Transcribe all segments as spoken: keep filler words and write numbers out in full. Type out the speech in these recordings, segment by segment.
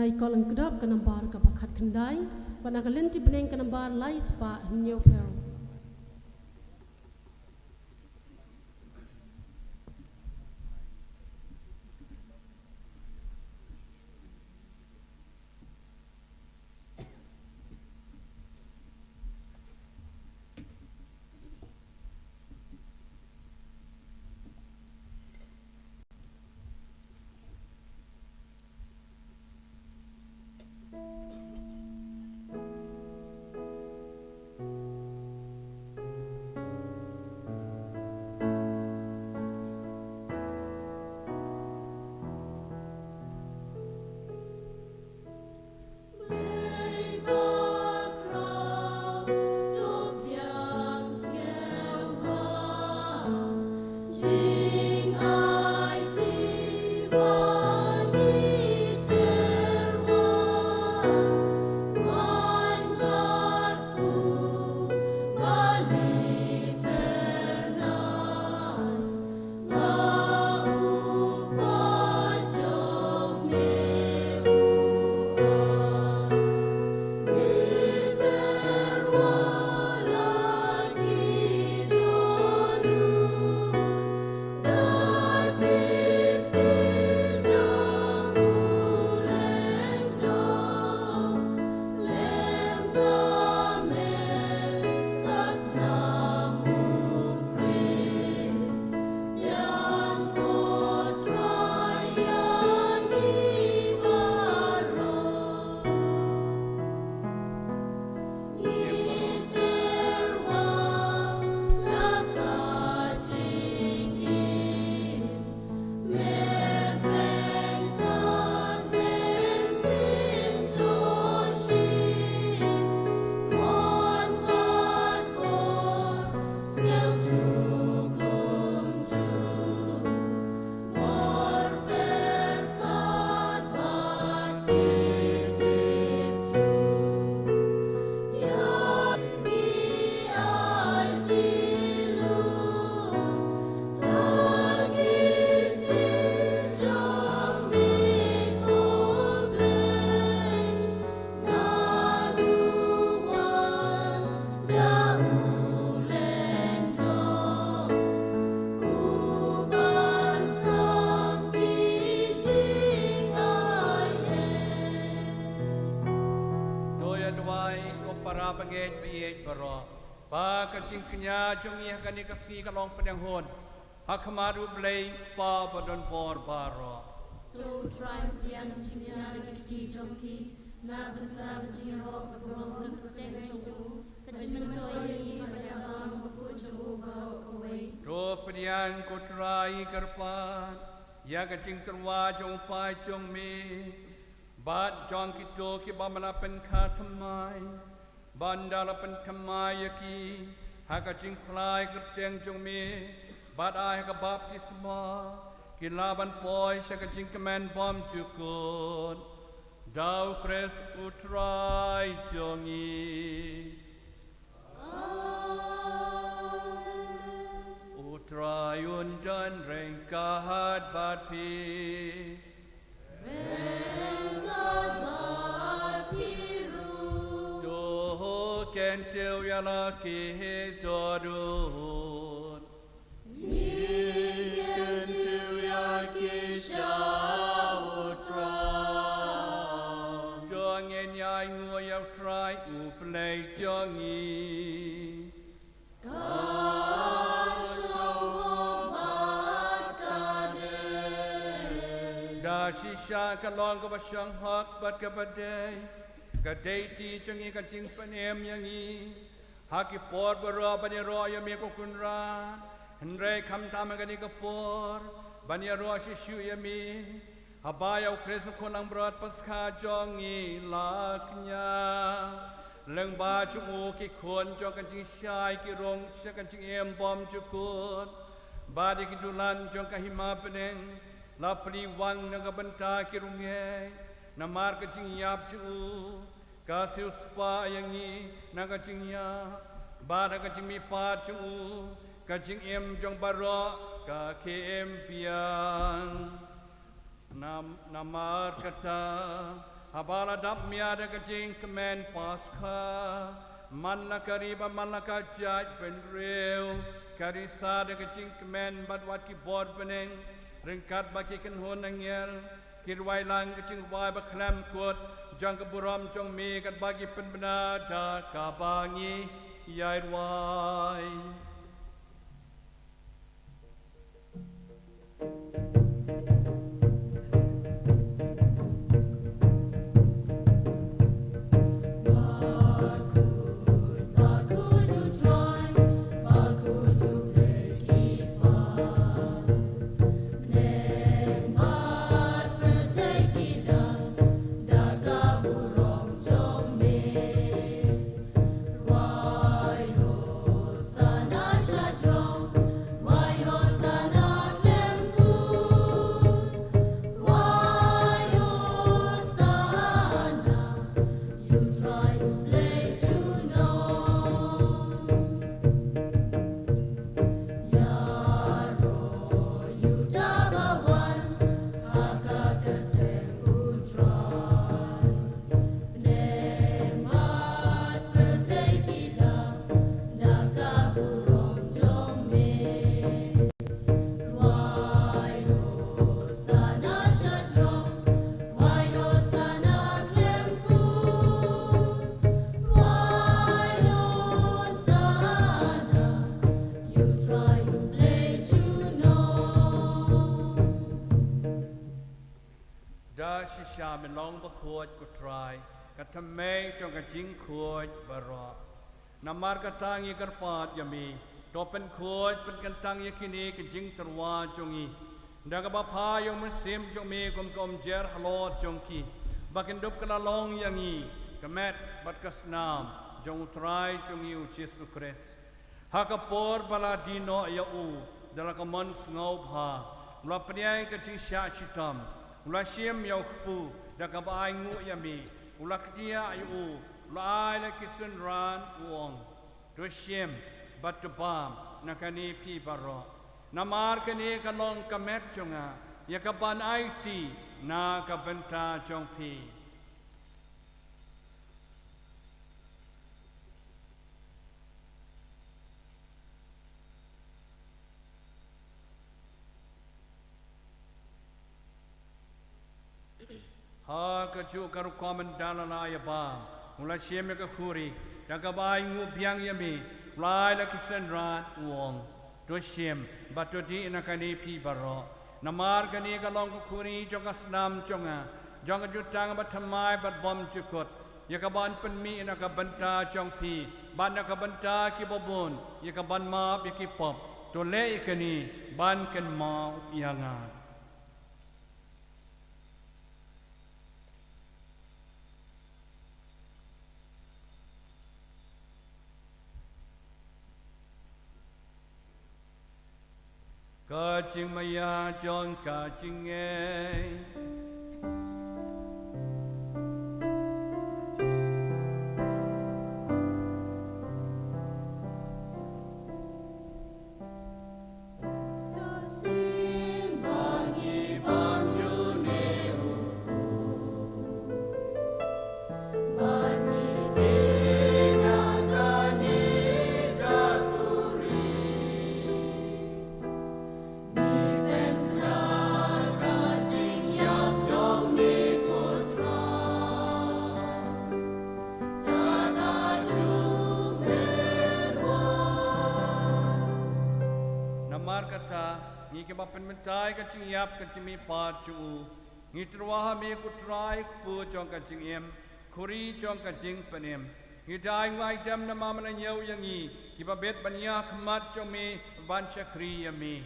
Call lyngkdap ka nambar kaba khatkhyndai, bad na ka lynti bneng ka nambar lai spah hynñiewphew. To ïa duwai, ko para bangeit baieit baroh, ba ka jingkñia jong ngi ha kane ka sngi ka long pdiang hun ha khmat U Blei Kpa badonbor baroh. To U Trai un pdiang ka jingkñia na ki kti jong phi, na ka bynta ka jingïaroh ka burom bad ka kyrteng jong u, ka jingmyntoi ïa ngi bad ïa ka long bakhuid jong u baroh kawei. To pdiang, ko Trai, kyrpad ïa ka jingtyrwa jong u paid jong me bad jong kito kiba me la pynkha thymmai, ba ynda la pynthymmai ïa ki ha ka jingphla ïa ka kyrteng jong me bad ai ha ka baptisma, ki lah ban poi sha ka jingkmen bymjukut. Da U Khrist U Trai jong ngi. Amen. U Trai un don ryngkat bad phi. Ryngkat bad phi ruh. To kyntiew ïa la ki dohnud. Ngi kyntiew ïa ki sha U Trai. To ngin ïa ainguh ïa U Trai U Blei jong ngi. Ka shong bad ka dei. Da shisha ka long kaba shong hok bad kaba dei, ka dei kti jong ngi, ka jingpynim ïa ngi ha ki por baroh ban ïaroh ïa me, ko Kynrad, hynrei khamtam ha kane ka por ban ïaroh shisha ïa me. Haba ïa U Khrist U Khun Langbrot Paskha jong ngi la kñia, lyngba jong u ki khun jong ka jingshai ki rung sha ka jingim bymjukut, bad ïa ki dulan jong ka hima bneng la plie wang na ka bynta ki rungei. Namar ka jingïap jong u ka siewspah ïa ngi na ka jingïap, bad ha ka jingmihpat jong u ka jingim jong baroh ka khie im biang. Nam-, namar kata, Haba la dap mia da ka jingkmen Paskha, man la ka ri bad man la ka jaitbynriew, ka risa da ka jingkmen bad wat ki bor bneng, ryngkat bad ki kynhun angel, ki rwai lang ka jingrwai bakhlem kut jong ka burom jong me, katba ki pynbna da kaba ngi ïai rwai. Da shisha me long bakhuid ko Trai, ka thymmei jong ka jingkhuid baroh. Namar kata ngi kyrpad ïa me, to pynkhuid pynkyntang ïa kine ki jingtyrwa jong ngi da kaba pha ïa u Mynsiem jong me kum ka umjer halor jong ki, ba kin dup ka la long ïa ngi ka met bad ka snam jong u Trai jong ngi u Jisu Khrist. Ha ka por ba la die noh ïa u da la ka mon sngewbha, u la pynïaid ka jingshah shitom, u la shim ïa u kpu da kaba ainguh ïa me, u la kdiah ïa u, u la ai la ki synran, u ong: To shim bad to bam na kane phi baroh, namar kane ka long ka met jong nga, ïa kaban aiti na ka bynta jong phi. Ha kajuh ka rukom ynda la lah ïa bam, u la shim ïa ka khuri, da kaba ainguh biang ïa me, u la ai la ki synran, u ong: To shim bad to dih na kane phi baroh, namar kane ka long ka khuri jong ka snam jong nga, jong ka jutang bathymmai bad bymjukut, ïa kaban pynmih na ka bynta jong phi bad na ka bynta kiba bun, ïa kaban map ïa ki pop. To leh ïa kane ban kynmaw ïa nga. Ka jingmaïa jong ka jingngeit. Namar kata, ngi kiba pynmynta ïa ka jingïap ka jingmihpat jong u, ngi tyrwa ha me ko Trai, kpu jong ka jingim, khuri jong ka jingpynim. Ngi da ai nguh ai dem namar me la ñiew ïa ngi kiba bit ban ïakhmat jong me, ban shakri ïa me.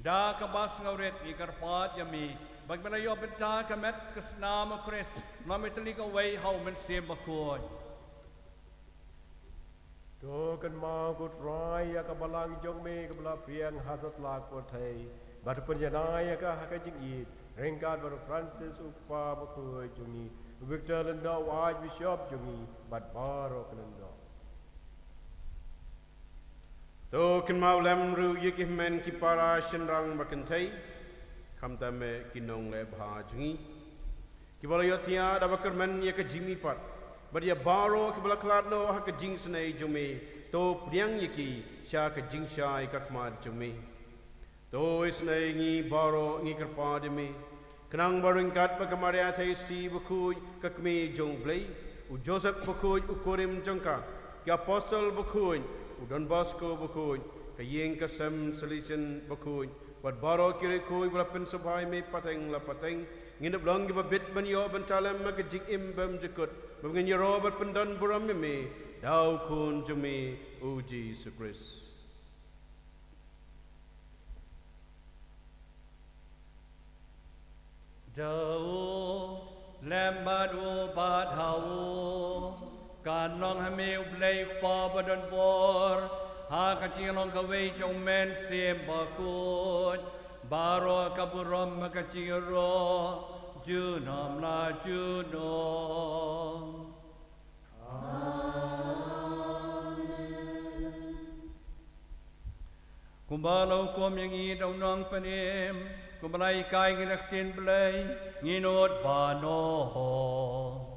Da kaba sngewrit ngi kyrpad ïa me ba kiba la ïoh bynta ka met ka snam u Khrist, ma me tylli kawei ha u Mynsiem Bakhuid. To kynmaw ko Trai ïa ka balang jong me kaba la pdiang ha satlak pyrthei, bad to pynjanai ïa ka ha ka jingïeid, ryngkat bad u Francis u kpa bakhuid jong ngi, u Victor Lyngdoh u Archbishop jong ngi, bad baroh ki lyngdoh. To kynmaw lem ruh ïa ki hynmen ki para shynrang ba kynthei, khamtam eh ki nongleh bha jong ngi. Kiba la ïohthiah da ba kyrmen ïa ka jingmihpat, bad ïa baroh kiba la khlad noh ha ka jingisynei jong me, to pdiang ïa ki sha ka jingshai ka khmat jong me. To isynei ngi baroh ngi kyrpad ïa me, khnang ba ryngkat bad ka Maria Theisotti bakhuid ka kmie jong U Blei, u Joseph bakhuid u kurim jong ka, ki apostol bakhuid, u Don Bosco bakhuid, ka ïing ka sem Salesian bakhuid, bad baroh ki riewkhuid ba la pynsngewbha ïa me pateng la pateng, ngin ïa long kiba bit ban ïoh bynta lem ha ka jingim bymjukut, ba ngin ïaroh bad pyndon burom ïa me da u Khun jong me u Jisu Khrist. Da u, lem bad u, bad ha u, kan long ha me U Blei u Kpa badonbor, ha ka jinglong kawei jong U Mynsiem Bakhuid, baroh ka burom ha ka jingïaroh junom la junom. Kumba la hukum ïa ngi da u Nongpynim, kumba la hikai ïa ngi da ka ktien Blei, ngin nud ban ong.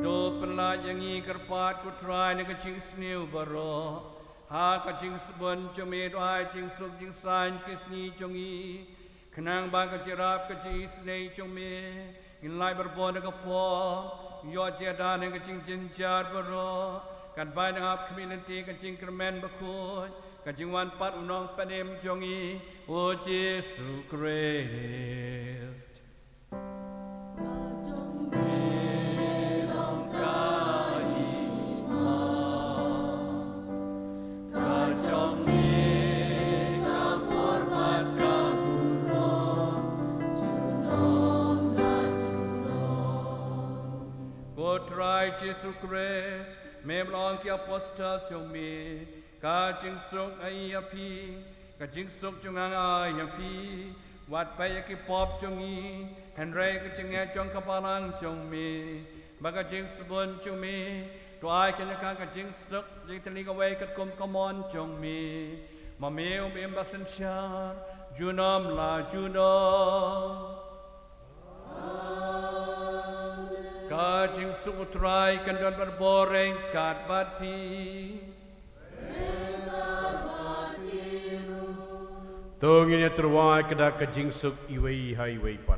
To pynlait ïa ngi kyrpad ko Trai na ka jingsniew baroh, ha ka jingsbun jong me to ai jingsuk jingsaiñ ki sngi jong ngi, khnang ba ka jingïarap ka jingisynei jong me, ngin lait barabor da ka pop, ïoh jingïada na ka jingjynjar baroh, kat bai nang ap khmih lynti ka jingkyrmen bakhuid, ka jingwan pat u Nongpynim jong ngi, u Jisu Khrist. Ko Trai Jisu Khrist, me ba la ong ki apostol jong me, ka jingsuk nga ai ïa phi, ka jingsuk jong nga nga ai ïa phi, wat peit ïa ki pop jong ngi, hynrei ka jingngeit jong ka balang jong me, bad ka jingsbun jong me, to ai kane ka ka jingsuk jingtylli kawei katkum ka mon jong me, ma me u im basynshar junom la junom. Ka jingsuk u Trai kan don barabor ryngkat bad phi. To ngin ïa tyrwa ka dak ka jingsuk iwei ha iwei pat.